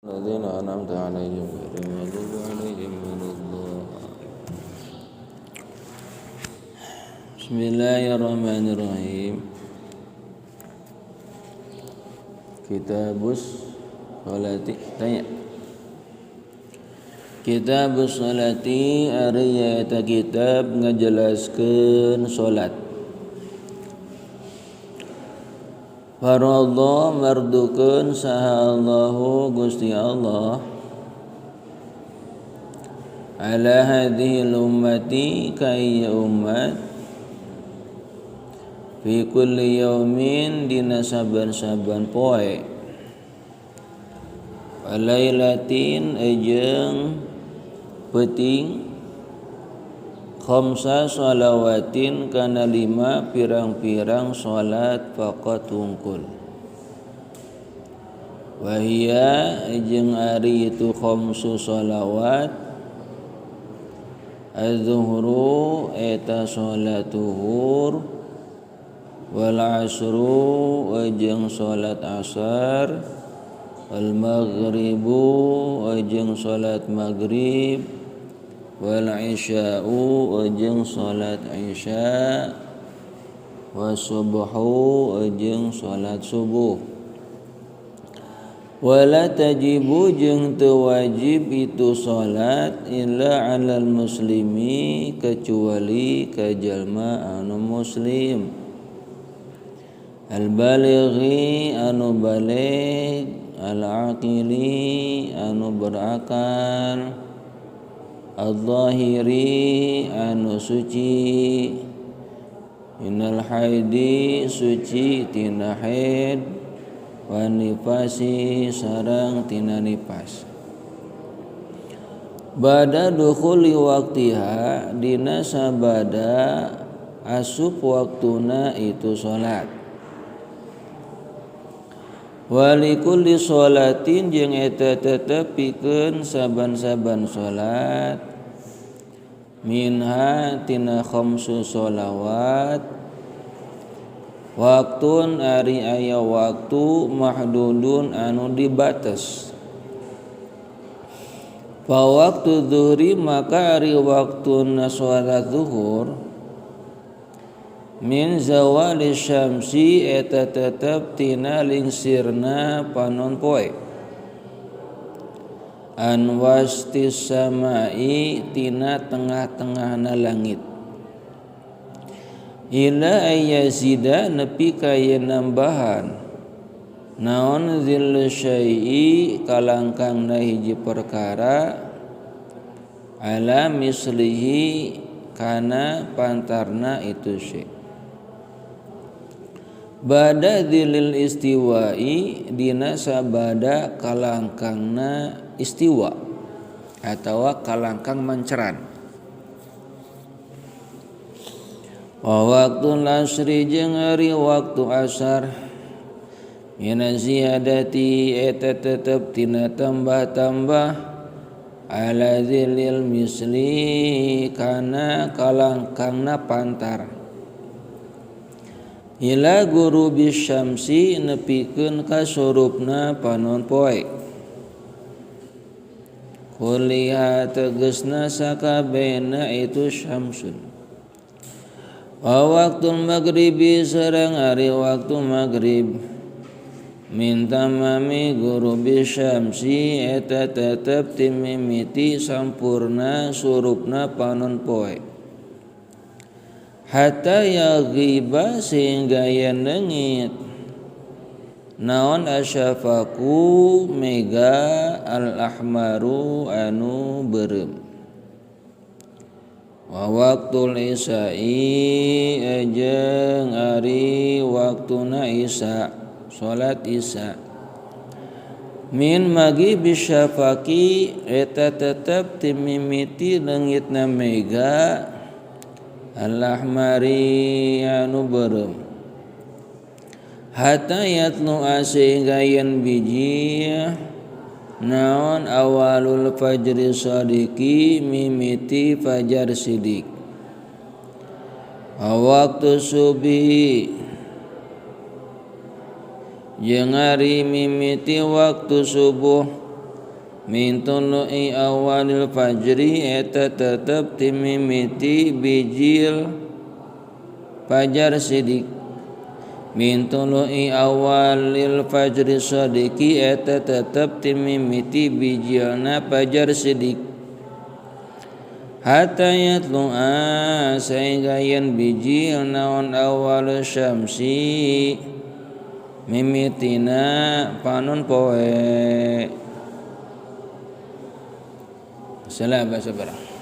الذين أنعمت عليهم غير المغضوب عليهم ولا الضالين. Bismillahirrahmanirrahim. Kitabus Sholati. Tanya. Kitabus Sholati ari eta kitab ngajelaskeun salat. Faradha mardukeun saha Allahu Gusti Allah ala hadhil ummati ka ieu umat fi kulli yaumin dina saban-saban poe walailatin jeung peuting khamsa shalawatin kana lima pirang-pirang salat faqat hungkul. Wahia jeung ari itu khamsu shalawat az-zuhru eta salat zuhur wal asru jeung salat asar wal maghribu jeung salat maghrib wal isya'u jeung salat isya was subhu jeung salat subuh. Wala tajibu jeung teu wajib itu salat illa 'alal muslimi kecuali ka jalma anu muslim al balighi anu baligh al aqili anu berakal al-zahiri anu suci minal haidi suci tina haid wa nifasi sareng tina nifas. Bada dukhuli waktiha dina sabada asup waktuna itu salat. Walikulli sholatin jeung eta tetep pikeun saban-saban salat minha tina khamsu sholawat waktun ari aya waktu mahdudun anu dibates. Fa waktu zuhri maka ari waktuna salat zuhur min zawali syamsi eta tetep tina lingsirna panon poe an wastis samai tina tengah-tengahna langit ila ayyazida nepi ka yen nambahan naon zillu syai'i kalangkangna hiji perkara ala mislihi kana pantarna itu syai'. Bada dzilil istiwa'i dina sabada kalangkangna istiwa atawa kalangkang manceran. Wa waktu asri jeung ari waktu asar mina ziyadati eta tetep tina tambah-tambah ala dzilil misli kana kalangkangna pantar ila gurubi syamsi nepikeun ka surupna panon poe. Kuliha tegesna sakabehna itu syamsun. Wa waktu maghribi sareng ari waktu maghrib min tamami gurubi syamsi eta tetep timimiti sampurna surupna panon poe hatta yaghiba sehingga yen leungit naon asyafaku mega al ahmaru anu beureum. Wa waktul isya'i jeung ari waktuna isya salat isya min maghibi syafaqi eta tetep timimiti leungitna mega al-ahmari anu beureum hatta yatlu sehingga yen biji naon awalul fajri sadiqi mimiti fajar sidik. Waktu subuh jeung ari mimiti waktu subuh Min tulu'i awalil fajri eta tetep timimiti bijil fajar sidik. Min tulu'i awalil fajri sadiki eta tetep timimiti bijilna fajar sidik. Hatta yatlu'a sehingga yen bijil naon awal syamsi mimitina panon poe. Salah bahasa barang.